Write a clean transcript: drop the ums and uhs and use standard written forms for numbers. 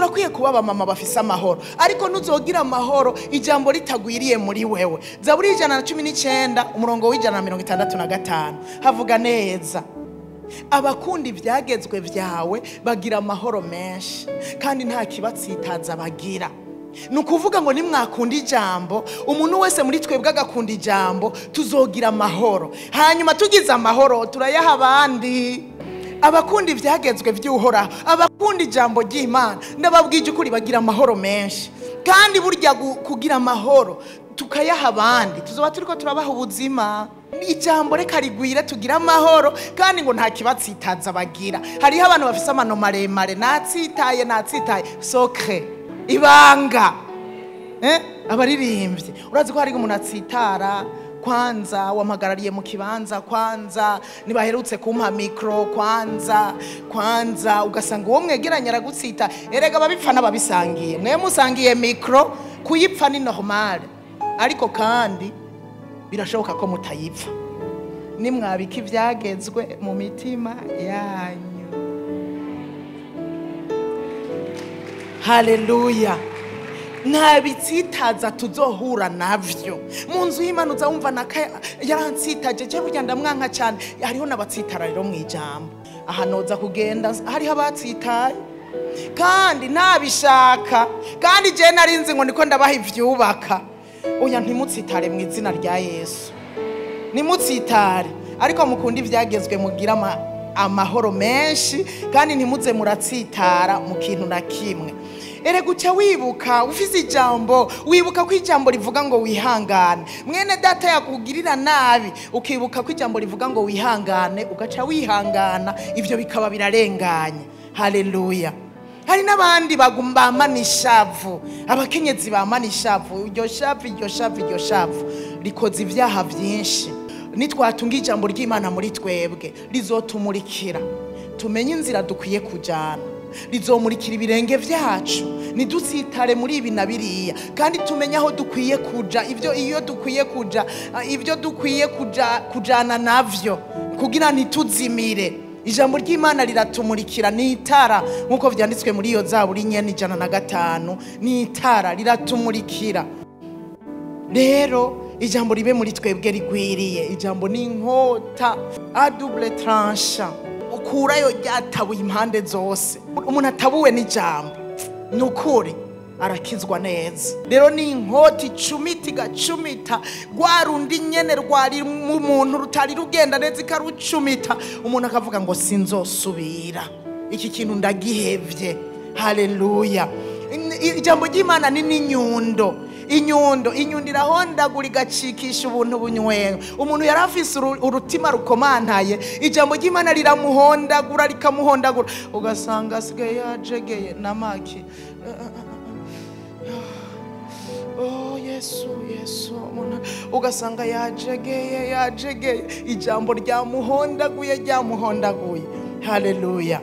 Turakwiye kuba abamama bafise amahoro, ariko ntuzogira amahoro ijambo ritagwiriye muri wewe. Zaburi 119 umurongo w'165 havuga neza: abakunda ibyagezwe byawe bagira amahoro menshi, kandi nta kibatsitaza bagira. Ni ukuvuga ngo nimwakunda ijambo, umuntu wese muri twebwe agakunda ijambo, tuzogira amahoro. Hanyuma tugize amahoro turayaha abandi. Abakunda ibyagezwe by'Uhoraho, abakunda ijambo ry'Imana, ndababwije ukuri bagira amahoro menshi. Kandi burya kugira amahoro tukayaha abandi, tuzoba turiko turabaha ubuzima. Ijambo reka rigwire tugira amahoro, kandi ngo nta kibatsitaza bagira. Hariho abantu bafise amano maremare, natsitaye natsitaye, sokre ibanga. Abaririmbyi urazi ko hari umuntu atsitara, kwanza wamagarariye mu kibanza, kwanza nibaherutse kumpa mikro, kwanza kwanza ugasanga uwo mwegeranya aragutsita. Erega ababipfa n'ababisangiye, mwe musangiye mikro, kuyipfa ni normal, ariko kandi birashoboka ko mutayipfa nimwabika ibyagezwe mu mitima yanyu. Haleluya. Nta bitsitaza tuzohura navyo mu nzu y'Imana. Uzawumva naka yarantsitaje, je burya ndamwanka cyane. Hariho n'abatsitara rero mu ijambo, aha noza kugenda hariho abatsitaye kandi ntabishaka, kandi je narinzi ngo niko ndabaha ivyubaka. Oya, ntimutsitare mu izina rya Yesu, nimutsitare, ariko mukunda ibyagezwe, mugira amahoro menshi, kandi ntimuze muratsitara mu kintu na kimwe. Erega uca wibuka ufise ijambo, wibuka ko ijambo rivuga ngo wihangane. Mwene data yakugirira nabi, ukibuka ko ijambo rivuga ngo wihangane, ugaca wihangana, ivyo bikaba birarenganye. Haleluya. Hari n'abandi bamana ishavu, abakenyezi bamana ishavu. Iryo shavu, iryo shavu, iryo shavu rikoze ibyaha byinshi. Nitwatunga ijambo ry'Imana muri twebwe, rizotumurikira tumenye inzira dukwiye kujana, rizomurikira ibirenge vyacu, ntidutsitare muri ibi na biriya, kandi tumenye aho dukwiye kuja, ibyo iyo dukwiye kuja, ibyo dukwiye kuja kujana navyo kugira ntituzimire. Ijambo ry'Imana riratumurikira, ni itara, nk'uko vyanditswe muri iyo Zaburi nyene 105, ni itara riratumurikira. Rero ijambo ribe muri twebwe rigwiriye. Ijambo ni inkota a double tranchant, ukurayo ryatabuye impande zose. Umuntu atabuwe n'ijambo ni ukuri arakizwa neza. Rero ni inkota icumita igacumita rwa rundi nyene rwari mu muntu rutari rugenda neza, ikarucumita, umuntu akavuga ngo sinzosubira, iki kintu ndagihevye. Haleluya. Ijambo ry'Imana ni n'inyundo. Inyundo, inyundo irahondagura igacikisha ubuntu bunywenga. Umuntu yari afise urutima rukomantaye, ijambo ry'Imana riramuhondagura, rikamuhondagura, ugasanga asigaye yajegeye namaki. Oh Yesu, Yesu, ugasanga yajegeye, yajegeye, ijambo ryamuhondaguye, ryamuhondaguye. Haleluya.